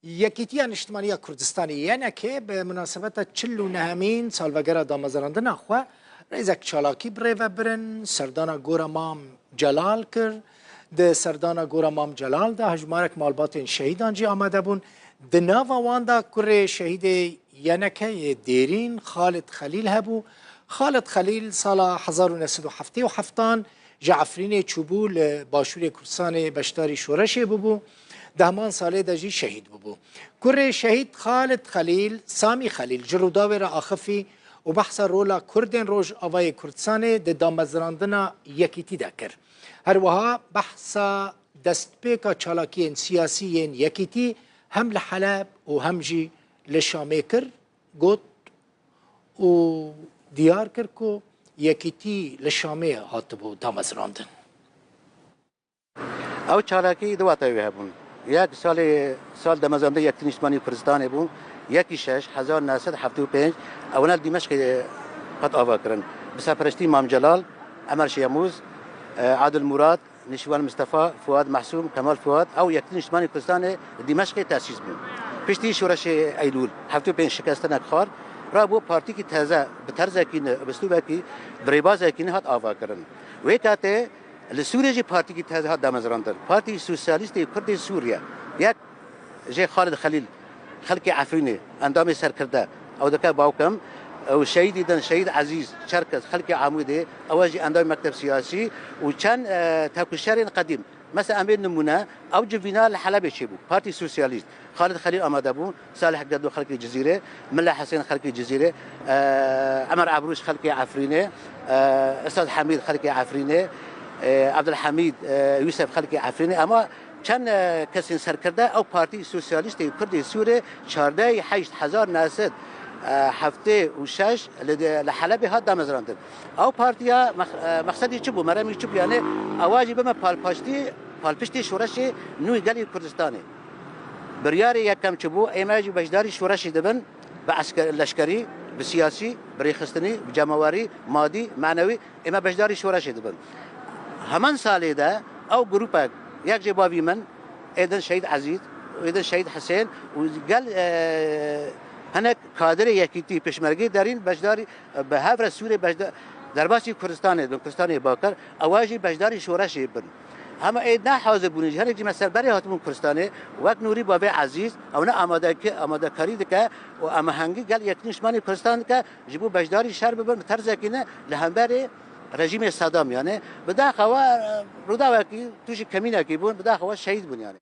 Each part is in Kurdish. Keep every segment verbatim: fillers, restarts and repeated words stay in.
Yekîtiya Niştimaniya Kurdistanê, Y N K, bi munasebeta çil û nehemîn salvegera damezrandina xwe rêzek çalakî bi rê ve birin. Serdana Gora Mam Celal kir. Di serdana Gora Mam Celal de hejmarek malbatên şehîdan jî amade bûn. Di nava wan de kurê şehîdê Y N K yê dêrîn Xalid Xelîl hebû. Xalid Xelîl sala hezar û neh sed û heftê û heftan ji Efrînê çûbû, li Başûrê Kurdistanê beşdarî şoreşê bûbû. Di heman salê de jî şehîd bûbû. Kurê şehîd Xalid Xelîl, Samî Xelîl, ji Rûdawê re axifî û behsa rola Kurdên Rojavayê Kurdistanê di damezrandina Yekîtî de kir. Her wiha behsa destpêka çalakiyên siyasî yên Yekîtî hem li Heleb û hem jî li Şamê kir, got û diyar kir ku Yekîtî li Şamê hatibû damezrandin. Ew çalakî du wateyê wê hebûn. Yek salê, sal damezrandina Yekîtî Niştimanî Kurdistanê bû, yekî şeş, hezar neh sed heftê û pênc, ewne li Dîmeşqê qet ava kirin. Bi serpereştî Mam Celal, Emer Şêmûz, e, Adil Murad, Nêçîrvan Mistefa, Fuad Mehsûm, Kemal Fuad, ew Yekîtî Niştimanî Kurdistanê li Dîmeşqê tesîs bû. Piştî şoreşê Eylûl, heftê û pênc şikestinek xwar, rabû partîkî teze, bi terzekî nû, bi uslûbekî, bi rêbazekî nû hat avakirin. Wê katê li Sûriyê jî partîkî teze hat damezrandin. Partî Sosyalîstê Kurdê Sûriye, yek jê Xalid Xelîl, xelkê Efrînê, endamê serkirde, ew dike Bawkem, û şehîdî din, Şehîd Ezîz Çerkez, xelkê Amûdê, ew jî endamê mekteb siyasî û çend, e, tekoşerên qedîm. Mesela em ê nimûne, ew civîna li Helebê çêbû. Partî Sosyalîst, Xalid Xelîl amade bû, Salih Gedo xelkê Cizîrê, Milla Hesên xelkê Cizîrê, e, Emer Ebrûş xelkê Efrînê, e, Estad Hemîd xelkê Efrînê, e, Ebdulhemîd, e, Yûsef xelkê Efrînê. Ema çend, e, kesên serkirde ew Partî Sosyalîstê Kurdê Sûrê çardeh heşt hezar neh sed heftê û şeş li, li Helebê hat damezrandin. Ew partiya mex-, e, mexsedî çi bû, meremî çi bû? Yanê ewa jî bime palpaştî, palpiştî şoreşê nû gelê Kurdistanê. Biryarê yekem çi bû? Ême jî beşdarî şoreşê dibin, bi esker, leşkerî, bi siyasî, bi rêxistinî, bi cemawerî, madî, manewî, ême beşdarî şoreşê dibin. Heman salê de ew grûpek, yek jê bavî min, êdin Şehîd Ezîz, êdin Şehîd Hisên û gel, e, hinek kadirê Yekîtî, Pêşmergê derîn beşdarî, bi hev re Sûrê beşda-, derbasî Kurdistanê dibin, Kurdistanê Bakur, ewa jî beşdarî şoreşê bin. Hema ê ne hazir bûne jî, hinek jî me ser berê hatibûn Kurdistanê, wek Nûrî Bavê Ezîz, ew ne amadeki-, amadekarî dike û amahengî gel Yekîtî Niştimanî Kurdistan dike, ji bo beşdarî şer bibin, bi terzekî ne li hemberî rejîmê Sedam, yanî bi daxewa, e, Rûdawekî, tu jî kemînekî bûn, bi daxewa şehîd bûn yanî.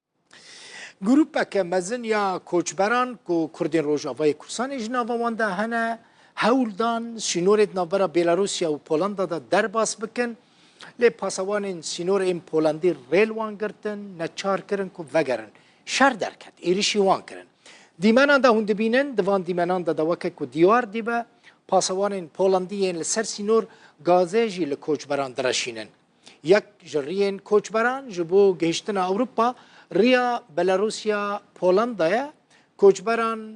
Grûpeke mezin ya koçberan ku Kurdên Rojavayê Kurdistanê ji nava wan de hene, hewl dan sînorê di navbera Belarusya û Polanda de derbas bikin, lê pasewanên sînor ên Polandî rê li wan girtin, neçar kirin ku vegerin. Şer derket, êrişî wan kirin. Dîmenan de hûn dibînin, di van dîmenan de, de weke ku diyar dibe, pasewanên Polandî yên li ser sînor gazê jî li koçberan direşînin. Yek ji riyên koçberan ji bo gihiştina Ewropa riya Belarusya, Polanda ye. Koçberan,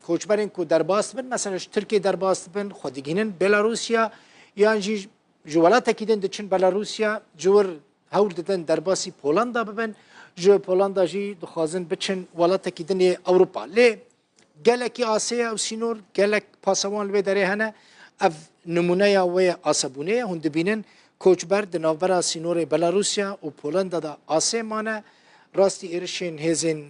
koçberên ku derbas dibin, mesela ji Tirkiyê derbas dibin, xwe digihînin Belarusya, yan jî ji welatekî din diçin Belarusya, ji wir hewl didin derbasî Polanda bibin, ji Polanda jî dixwazin biçin welatekî din ê Ewropa. Lê gelekî asê ye ew sînor, gelek pasewan li vê derê hene. Ev nimûneya wê asebûnê ye. Hûn dibînin koçber di navbera sînorê Belarusya û Polanda de asê mane. Rastî êrişên hêzên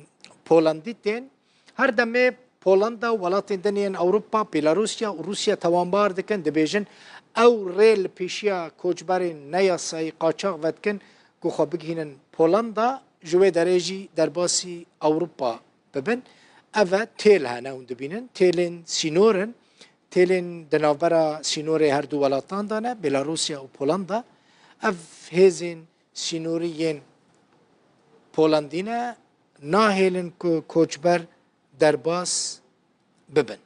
Polandî tên. Her demê Polanda û welatên din yên Ewropa, Belarusya û Rûsya tawanbar dikin, dibêjin ew rê li pêşiya koçberên neyasayî qaçax vedikin ku xwe bigihînin Polanda, ji wê derê jî derbasî Ewropa bibin. Ev e têl hene, hûn dibînin. Têlên sînor in. Têlên di navbera sînorê her du welatan de ne, Belarusya û Polanda. Ev hêzên sînorî yên Polandî ne, nahêlin ku koçber derbas bibin.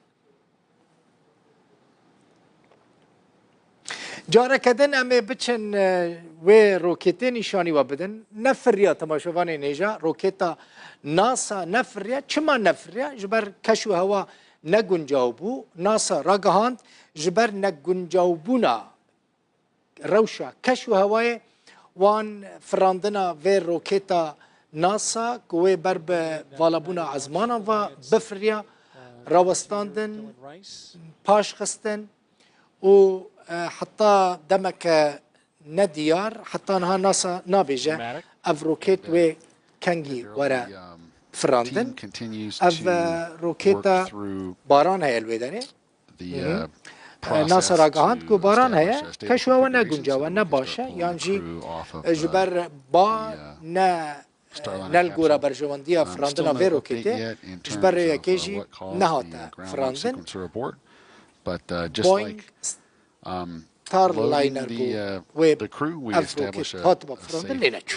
Careke din em ê biçin, e, wê roketê nîşanî we bidin. Nefiriya, temaşevanên hêja, roketa NASA nefiriya. Çima nefiriya? Ji ber keş û hewa ne guncaw bû. NASA ragihand, ji ber neguncawbûna rewşa keş û hewayê wan firandina vê roketa NASA ku wê ber bi valabûna ezmanan ve bifiriya, rawestandin, paşxistin û, e, heta demeke nediyar, heta niha NASA nabêje ev roket wê kengî were firandin. Ev, e, roketa baran heye li wê derê. E, NASA ragihand ku baran heye, keşfa we ne guncaw e, ne baş e, yan jî, e, ji ber ba ne ne li gora berjewendiya firandina vê roketê, ji ber rêyekê jî nehate firandin. Boeing Starliner bû wê ev roket hatibe firandin, lê neçû.